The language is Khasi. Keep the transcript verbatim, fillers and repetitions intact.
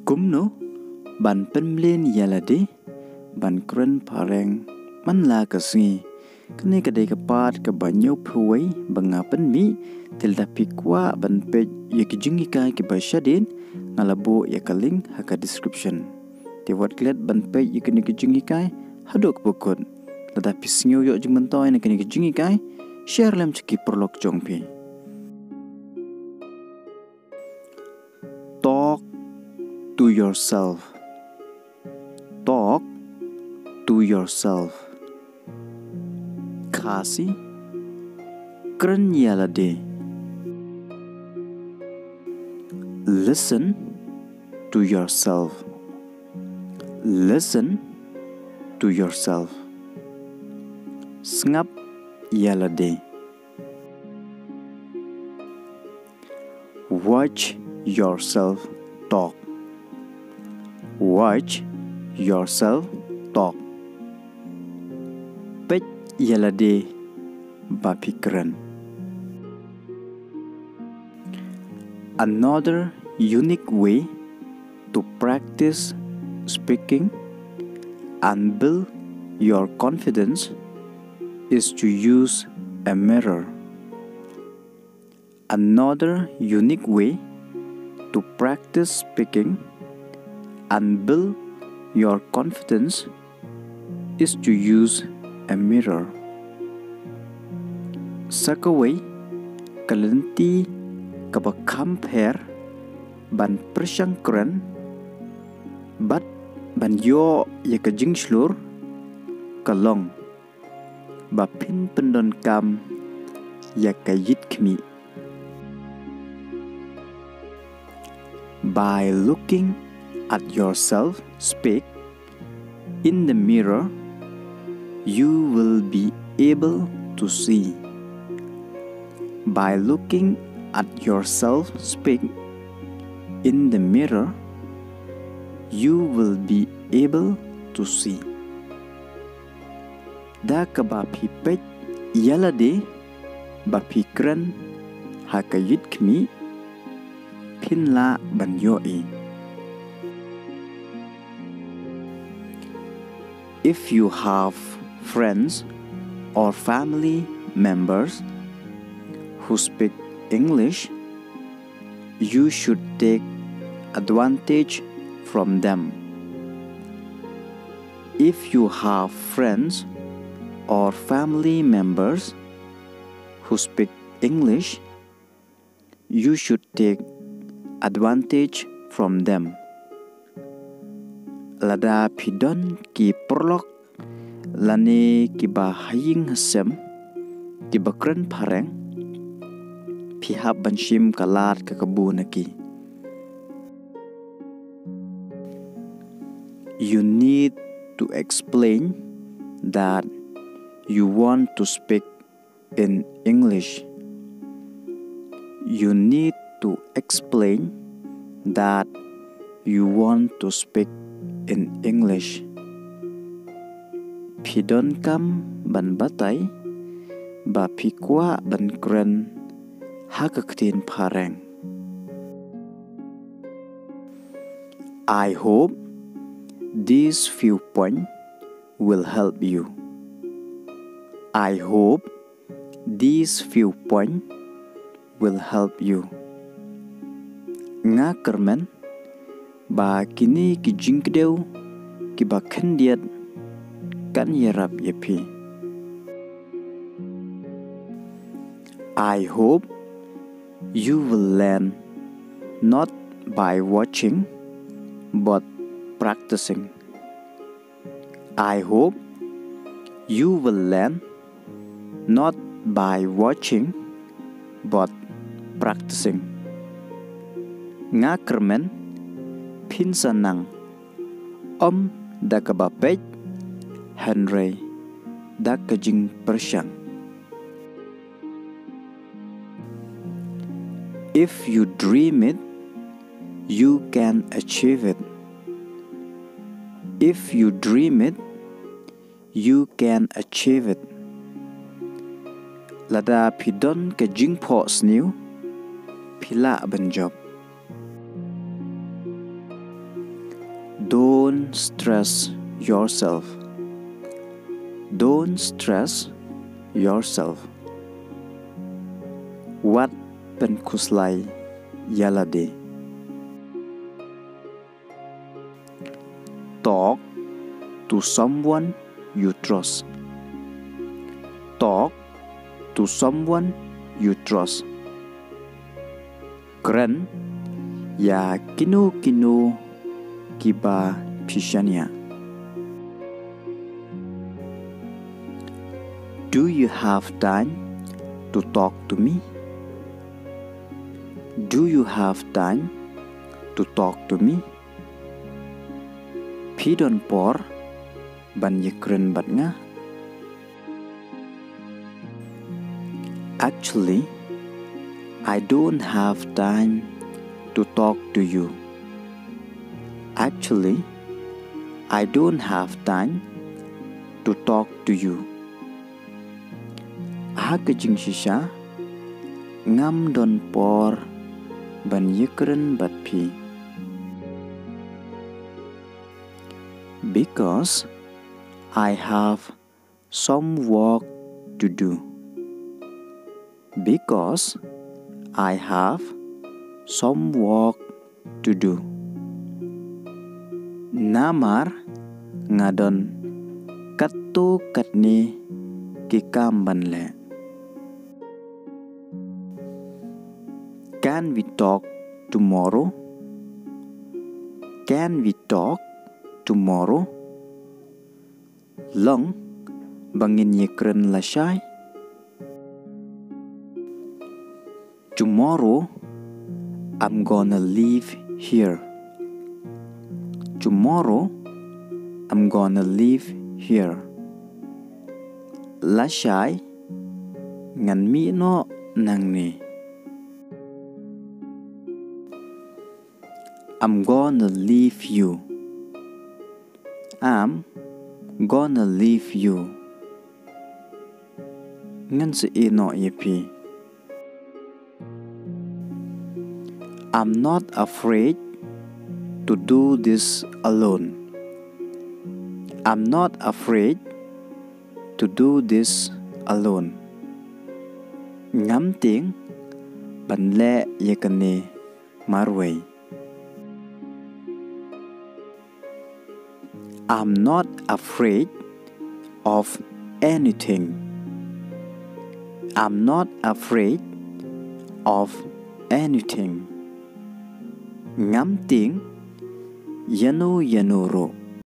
Kumno ban pynmlien ïa lade ban kren phareng man la ka sngi. Kane ka dei ka part kaba hynñiewphew wei ba nga pynmih. Te lada phi kwah ban peit ïa ki jinghikai kiba shadien, nga la buh ïa ka link ha ka description. Te wat klet ban peit ïa kine ki jinghikai haduh kaba kut. Lada phi sngew ïoh jingmyntoi na kine ki jinghikai, share lem sha ki paralok jong phi. Talk to yourself. Talk to yourself. Khasi, kren ïa lade. Listen to yourself. Listen to yourself. Sngap ïa lade. Watch yourself talk. Watch yourself talk. Peit ïa lade ba phi kren. Another unique way to practice speaking and build your confidence is to use a mirror. Another unique way to practice speaking and build your confidence is to use a mirror. Sa kawei ka lynti kaba kham pher ban pyrshang kren bad ban ïoh ïa ka jingshlur ka long ba phin pyndonkam ïa ka ïit khmih. By looking at yourself speak in the mirror, you will be able to see. By looking at yourself speak in the mirror, you will be able to see. Da kaba phi peit ïa lade ba phi kren ha ka ïit khmih, phin lah ban ïohi. If you have friends or family members who speak English, you should take advantage from them. If you have friends or family members who speak English, you should take advantage from them. Lada phi don ki paralok lane kiba ha ïing ha sem kiba kren phareng, phi hap ban shim ka lad ka kabu na ki. You need to explain that you want to speak in English. You need to explain that you want to speak in English. Phi donkam ban batai ba phi kwah ban kren ha ka ktien phareng. I hope these few points will help you. I hope these few points will help you. Nga kyrmen ba kine ki jingkdew kiba khyndiat kan ïarap ïa phi. I hope you will learn not by watching but practicing. I hope you will learn not by watching but practicing. Nga kyrmen phin sa nang, ym da kaba peit, hynrei da ka jingpyrshang. If you dream it, you can achieve it. If you dream it, you can achieve it. Lada phi don ka jingphohsniew, phi lah ban jop. Don't stress yourself. Don't stress yourself. Wat pynkhuslai ïa lade. Talk to someone you trust. Talk to someone you trust. Kren ïa kino kino kiba phi shaniah. Do you have time to talk to me? Do you have time to talk to me? Phi don por ban ïakren bad nga? Actually, I don't have time to talk to you. Actually, I don't have time to talk to you. Ha ka jingshisha, ngam don por ban ïakren bad phi. Because I have some work to do. Because I have some work to do. Namar nga don katto katne ki kam ban leh. Can we talk tomorrow? Can we talk tomorrow? Long ba ngin ïakren lashai? Tomorrow, I'm gonna leave here. Tomorrow, I'm gonna leave here. Lashai, ngan mih noh nangne. I'm gonna leave you. I'm gonna leave you. Ngan sa ïeh noh ïa phi. I'm not afraid to do this alone. I'm not afraid to do this alone. Ngam tieng ban leh ïa kane marwei. I'm not afraid of anything. I'm not afraid of anything. Ngam tieng ïano ïano ruh.